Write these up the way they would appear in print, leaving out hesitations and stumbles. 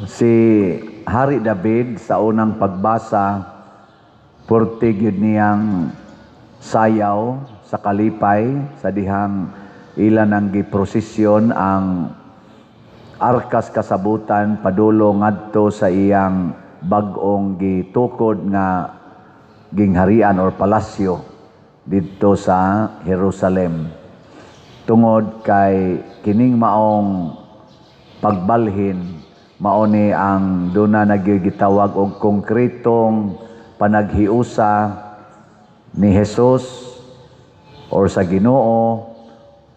Si Hari David sa unang pagbasa, purti gyud niyang sayaw sa kalipay sa dihang ilan ang giprosesyon ang arkas kasabutan padulo ngadto sa iyang bag-ong gitukod nga gingharian or palasyo didto sa Jerusalem. Tungod kay kining maong pagbalhin, mao ni ang duna nagigitawag og konkretong panaghiusa ni Jesus or sa Ginoo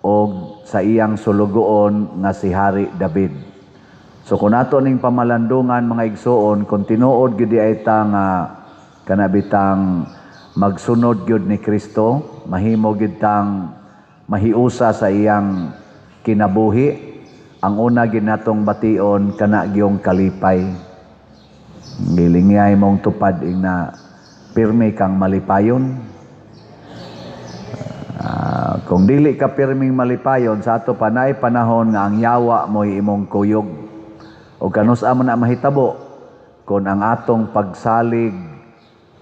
og sa iyang sulugoon nga si Hari David. So kung ato ning pamalandungan, mga igsuon, kung tinuod gyud ay ta nga kana bitang magsunod gyud ni Kristo, mahimo gyud tang mahiusa sa iyang kinabuhi, ang una gyud natong bation kana gyung kalipay. Gilingyay mong tupad ing na pirmi kang malipayon. Kung dili ka pirming malipayon, sa ato panay panahon nga ang yawa mo'y imong kuyog. O kanus-a man na mahitabo kung ang atong pagsalig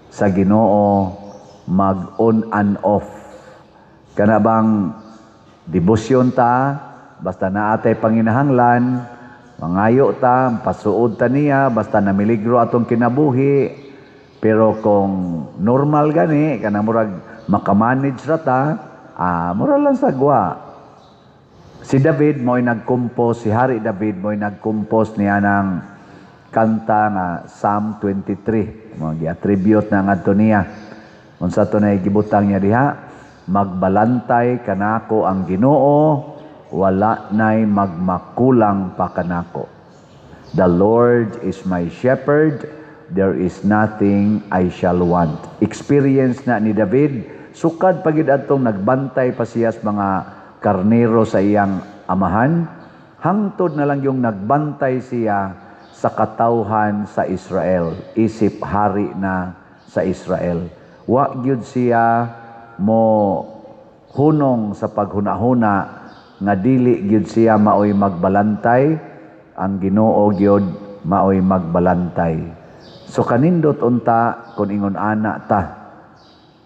sa Ginoo mag on and off. Kana bang debosyon ta, basta naa tay panginahanglan, mangayo ta, pasuod ta niya, basta namiligro atong kinabuhi. Pero kung normal gani, kana murag makamanage ra ta, mura lang sa gwa. Si David mo'y nag-compose, si Hari David mo'y nag-compose niya ng kanta nga Psalm 23. Mga gi-attribute na ngadto niya. Unsa to na gibutang niya diha? Magbalantay kanako ang Ginoo, wala na'y magmakulang pa kanako. The Lord is my shepherd, there is nothing I shall want. Experience na ni David, sukad pa gid adtong nagbantay pa siya sa mga karnero sa iyang amahan, hangtod na lang yung nagbantay siya sa katawhan sa Israel, isip hari na sa Israel. Wa gyud siya mo hunong sa paghunahuna nga dili gyud siya maoy magbalantay, ang Ginoo gyud maoy magbalantay. So kanindot unta kung ingon ana ta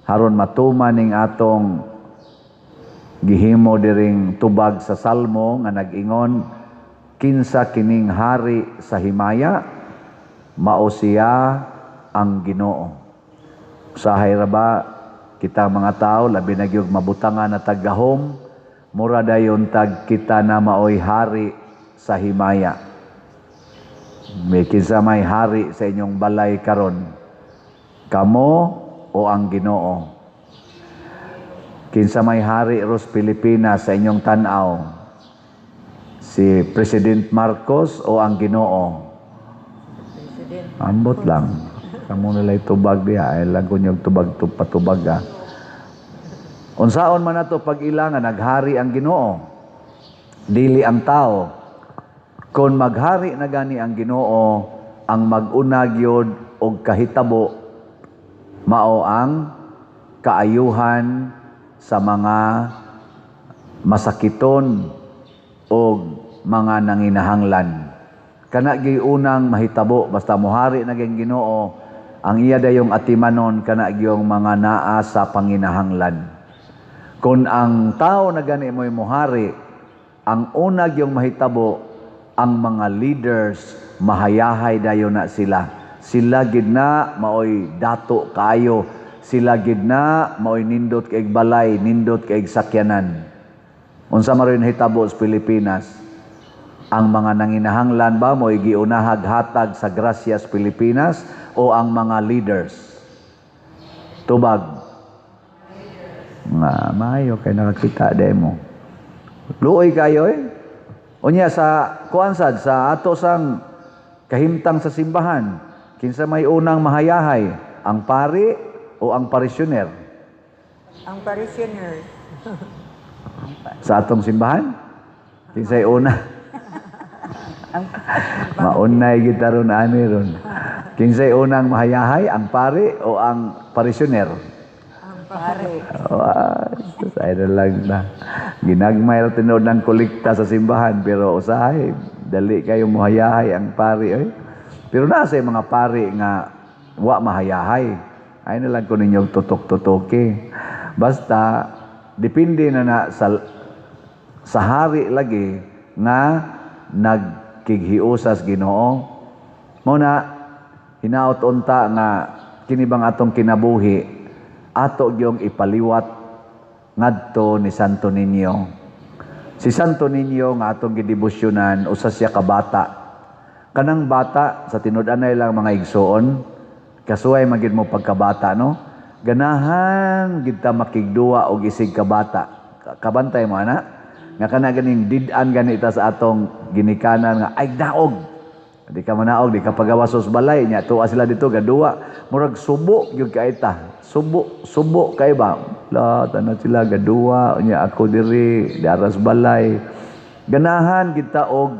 haron matuman ning atong gihimo diring tubag sa Salmo nga nag-ingon, "Kinsa kining hari sa himaya? Mao siya ang Ginoo." Usahay ra ba kita mga tao, labi na gyud mabutangan na taggahom, mura dayon tag kita na maoy hari sa himaya. May kinsa may hari sa inyong balay karon? Kamo o ang Ginoo? Kinsa may hari ros Pilipinas sa inyong tan-aw? Si President Marcos o ang Ginoo? President. Ambot lang. Kamo nila'y tubag diha, ay lang kunyog tubag patubag ah. Unsaon man nato pag-ila nga naghari ang Ginoo, dili ang tao? Kung maghari na gani ang Ginoo, ang mag-una gyud og kahitabo mao ang kaayuhan sa mga masakiton o mga nanginahanglan. Kana gyud unang mahitabo basta mohari na gyud Ginoo, ang iya dayong atimanon kana gyung mga naa sa panginahanglan. Kung ang tao na gani mo'y mohari, ang una gyung mahitabo, ang mga leaders mahayahay dayon na sila. Sila gid na maoy dato kaayo. Sila gid na maoy nindot kay balay, nindot kay sakyanan. Unsa man rin hitabo sa Pilipinas? Ang mga nanginahanglan ba mo'y giunahag hatag sa grasya sa Pilipinas o ang mga leaders? Tubag. Nga, maayo kay nakakita demo. Luoy kayo eh. Unya sa kuan sad sa ato sang kahimtang sa simbahan, kinsa may unang mahayahay, ang pari o ang parisioner? Ang parishioner. Sa atong simbahan? Kinsay una? Maunay kita ron ani ron. Kinsay unang mahayahay, ang pari o ang parisioner? Ang pare. Oh, ay na lang na. Ginagmay ra tinuod ng kolekta sa simbahan, pero usahay dali kayo muhayahay ang pari oy. Pero nasa mga pari nga wa mahayahay. Ay na lang ko ninyong tutok-tutoki. Basta depende na na sa hari lagi nga nagkighiusas Ginoo. Mao na hinaot unta nga kini bang atong kinabuhi ato gyung ipaliwat ngadto ni Santo Niño. Si Santo Niño nga atong gidebosyonan, usa siya ka bata. Kanang bata sa tinud-anay lang, mga igsoon, kasuway man gid mo pagkabata, no? Ganahan gid ta makigduwa og isig kabata. Kabantay mo ana nga kana ganing did-an ganita sa atong ginikanan nga ay daog. Di ka manaog, di ka pagawas sa balay nya, tuwa sila dito gaduwa. Murag subo gyud kay ta. Subo, subo kay ba? La tanan sila gaduwa nya, ako diri daras balay. Ganahan gid ta og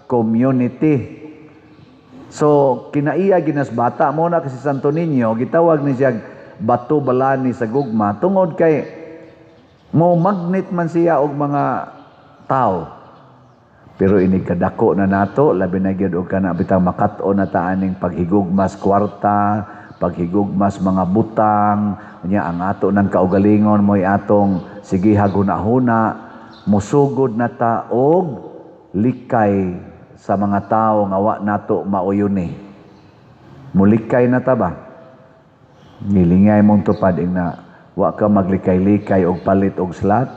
community. So kinaiya ginas bata mo na kasi Santo Niño gitawag ni siya bato balani sa gugma tungod kay mo magnet man siya og mga tao. Pero ini kadako na nato, labi na gyud og kana bitang makat-on na ta aning paghigugmas kwarta, paghigugmas mga butang, unya ang ato ng kaugalingon mo'y atong sige haguna-huna, musugod na ta og likay sa mga tao nga wa nato mauyuni. Mulikay na ta ba? Nilingay mong tupad ing na wa ka maglikay-likay og palit og slot.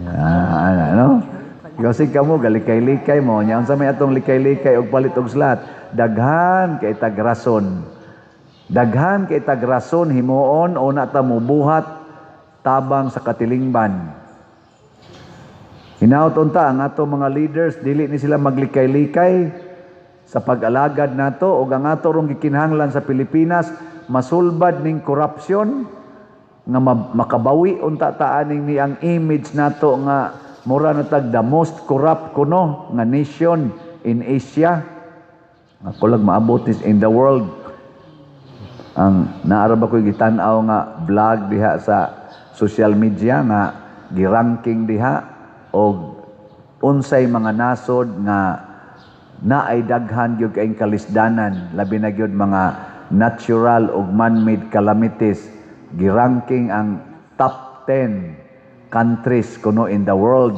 Ah, ano? Kasi kamo galikay-likay mo nya, unsa may atong likay-likay og palit og slot? Daghan kay tag rason. Daghan kay tag rason himuon o na ta mubuhat tabang sa katilingban. Hinaot unta ang ato mga leaders dili ni sila maglikay-likay sa pag-alagad nato ug ang ato rong gikinahanglan sa Pilipinas masulbad ning korupsyon nga makabawi unta ta aning ni ang image nato nga mura na tag the most corrupt kuno nga nation in Asia. Ako lang maabot is in the world. Ang naara ba ko'y gitan-aw nga vlog diha sa social media nga giranking diha og unsay mga nasod nga naay daghan gyud kaayong kalisdanan, labi na gyud mga natural ug man-made calamities? Giranking ang top 10 countries kuno in the world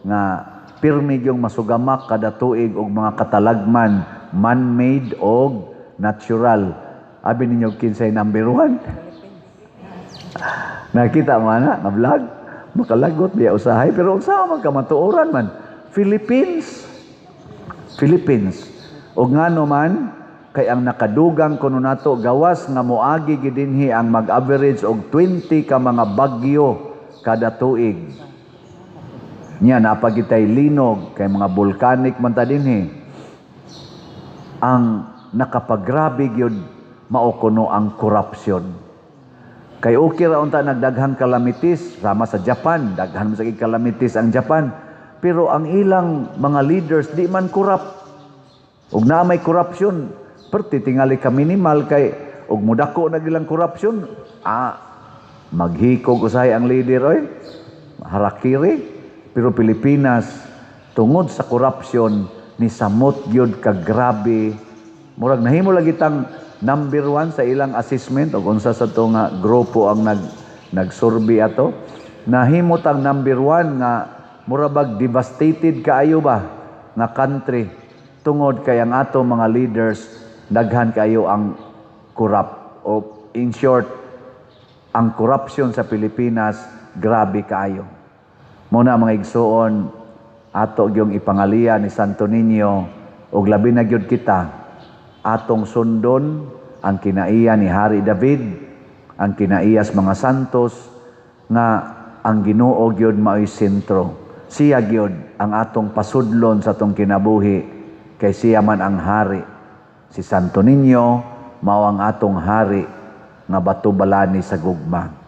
nga pirmi gyung masugamak kada tuig og mga katalagman, man-made og natural. Abi ninyo kinsay number 1? Nakita mo ana nga vlog? Makalagot biya usahay, pero unsa man kamatuoran man. Philippines. Philippines. Og ngano man kay ang nakadugang kuno nato gawas nga moagi gidinhi ang mag-average og 20 ka mga bagyo kada tuig. Nya napagitay linog kay mga volcanic man ta dinhi. Ang nakapagrabe gyud mao kuno ang corruption. Kay okay ra unta nagdaghang calamities sama sa Japan, daghan man sa calamities ang Japan, pero ang ilang mga leaders di man corrupt. Ug naa may corruption, perti tingali ka minimal kay ug mudako na ilang corruption, maghikog usahay ang leader oy. Harakiri. Pero Pilipinas, tungod sa corruption ni samot gyud ka grabe. Murag nahimo lagi tang number 1 sa ilang assessment og unsa sa to nga grupo ang nagsurvey ato. Nahimo tang number 1 nga mura bag devastated kaayo ba nga country tungod kay ang ato mga leaders daghan kayo ang corrupt, o in short, ang corruption sa Pilipinas grabe kaayo. Mao na, mga igsuon, ato gyung ipangaliya ni Santo Niño ug labi na gyud kita atong sundon ang kinaiya ni Hari David, ang kinaiyas mga santos nga ang Ginoo gyud maoy sentro. Siya gyud ang atong pasudlon sa atong kinabuhi kay siya man ang hari. Si Santo Niño mao ang atong hari nga bato balani sa gugma.